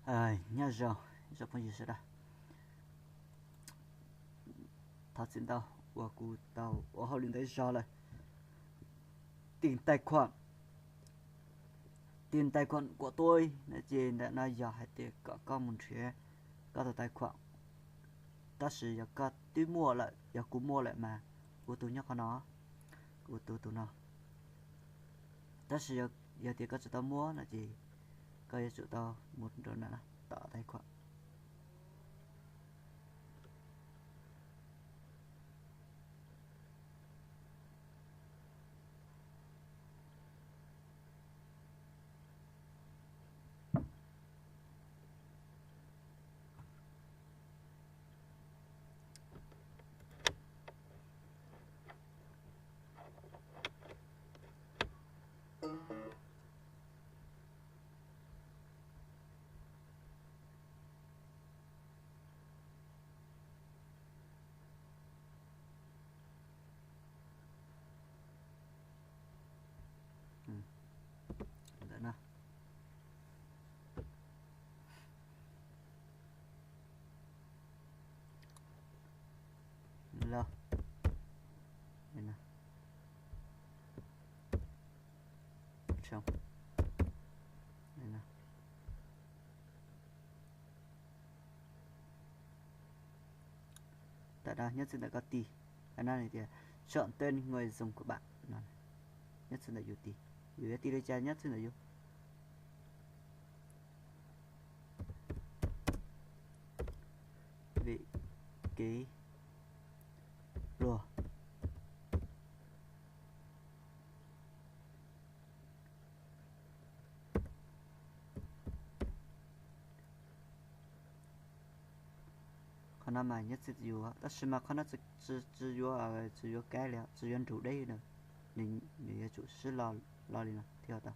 Nyob zoo, zoo phooj ywg sawv daws. Thov txim ntau uas kuv tau ua hauj lwm ntau zog lawm. Tìm tài khoản. Tìm tài khoản của tôi no ces ntawm no yog hais tias kom koj mus nrhiav koj tus tài khoản. Tab sis yog koj twb muaj lawm, yog kuv muaj lawm mas kuv tus nyob qhov no, kuv tus tus no. Tab sis yog tias koj tsis tau muaj no ces koj yuav tsum tau mus rau nram no, tạo tài khoản. Ntawm no. Los. Tam no nyob txij ntawm koj tis, no tias chọn tên người dùng của bạn. Nyob txij ntawm yus tis, yus yuav tis li cas nyob txij ntawm yus. Vị ký pluag. Qhov no mas nyob txij yus, tab sis mas qhov no tsis yuav, tsis yuav kaib li, tsis yuav nrug deb li na. Nws yuav tsum sib lo li no thiaj tau.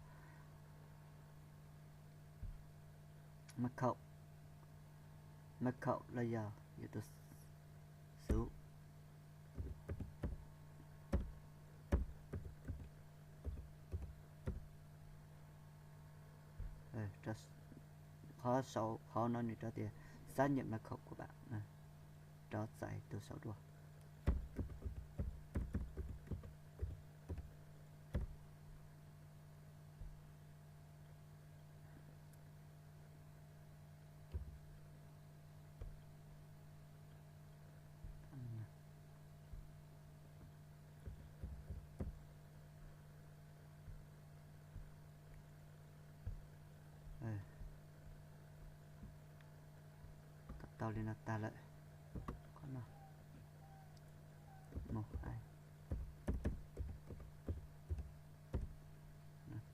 Mật khẩu, mật khẩu los yog yus tus xub. Qhov saum hauv no nws rov tias xác nhận mật khẩu của bạn, rov txais tus saum dua. Tau li no tag lawm. Qhov no mus,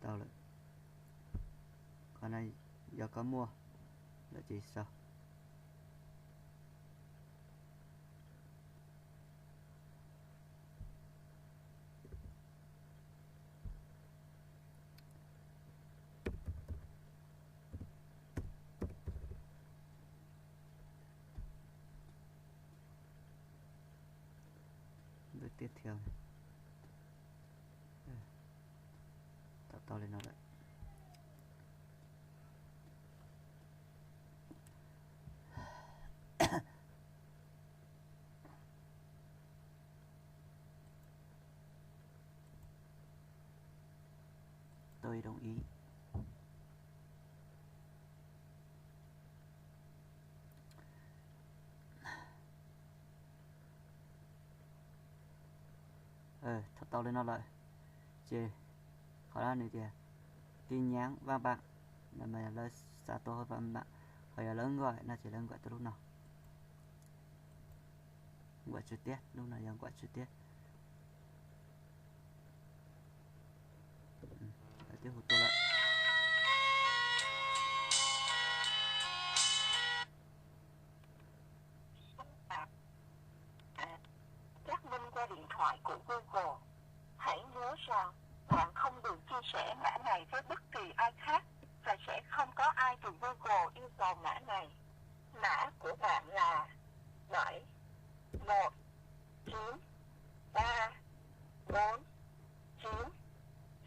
tau lawm. Qhov no yog koj muaj lawm ces sau. Bước tiếp theo. Tau tau li no lawm. Tôi đồng ý. Thaum tau li no lawm ces qhov no nws tias tin nhắn văn bản, no mas yog lawv xa tuaj văn bản, ho yog lawv nqaim no ces lawv nqaim tuaj lub no. Nqaim trực tiếp, lub no yog nqaim trực tiếp. Lawv twb hu tuaj lawm. Xác minh qua điện thoại của Google. Hãy nhớ rằng bạn không được chia sẻ mã này với bất kỳ ai khác và sẽ không có ai từ Google yêu cầu mã này. Mã của bạn là bảy một chín ba bốn chín.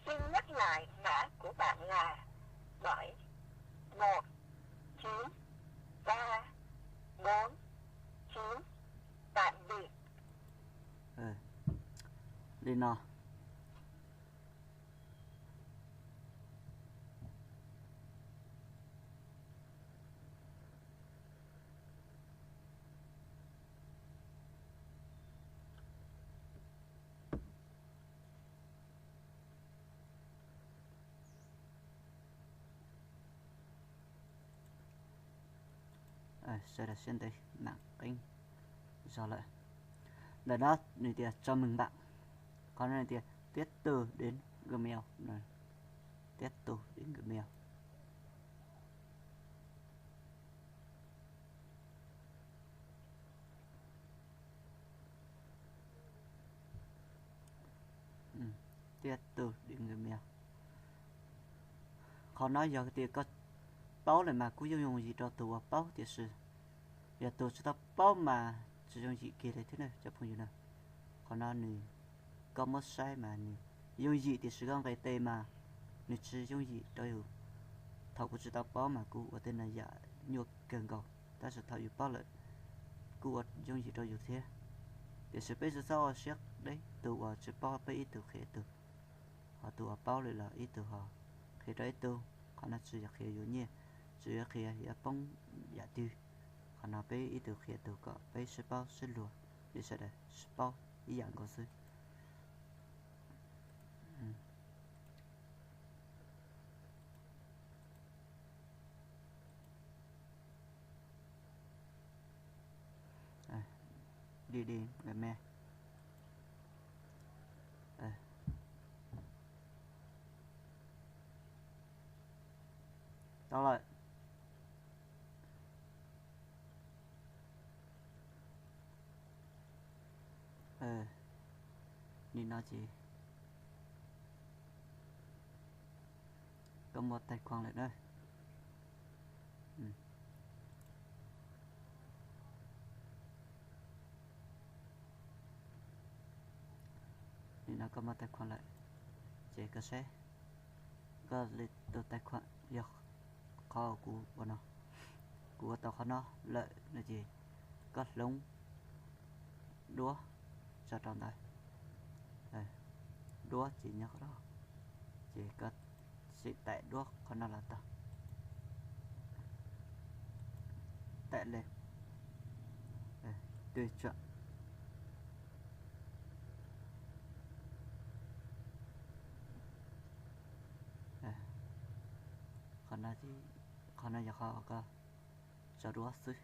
Xin nhắc lại mã của bạn. li no. Sawv daws siab ntev mam qeeb zog lawm. Ntawm no nws tias cho mừng bạn, qhov no nws tias tiếp tục đến Gmail, tiếp tục đến Gmail. Tiếp tục đến Gmail. Qhov no yog tias koj paub lawm mas kuj yooj yooj yim rau tus uas paub, tiam sis yog tus tsis tau paub mas tsis yooj yim kiag li thiab na cov phooj ywg na. Qhov no nws, koj muab saib mas nws yooj yim, tiam sis koj nqis tes mas nws tsis yooj yim rau yus. Thaum kuv tsis tau paub mas kuv ua tej no yam nyuaj kawg nkaus, tab sis thaum yus paub lawm kuj ua yooj yim rau yus thiab. Tiam sis peb tsis txhob ua siab deb, tus uas tsis paub peb ib tug qhia ib tug, ho tus uas paub lawm los ib tug ho qhia rau ib tug. Qhov no tsis yog qhia yuav nyiaj, tsis yog qhia yuav poob yam twg. Qhov no peb ib tug qhia tus kom peb sib paub sib luag, li sawv daws sib paub ib yam nkaus xwb. Đi đi, người me. Tau lawm. Nim no ces koj muaj tais khoom lawm na. Nim no koj muaj tais khoom lawm, ces koj saib koj li tus tais khoom yog qhov kuv ua no, kuv ua tau qhov no lawm no ces koj hloov duab tso rau ntawd. Duab ces nyob qhov no, ces koj sim taim duab qhov no los tau. Taim li, tw tso. Qhov no, qhov no yog qhov koj tso duab xwb.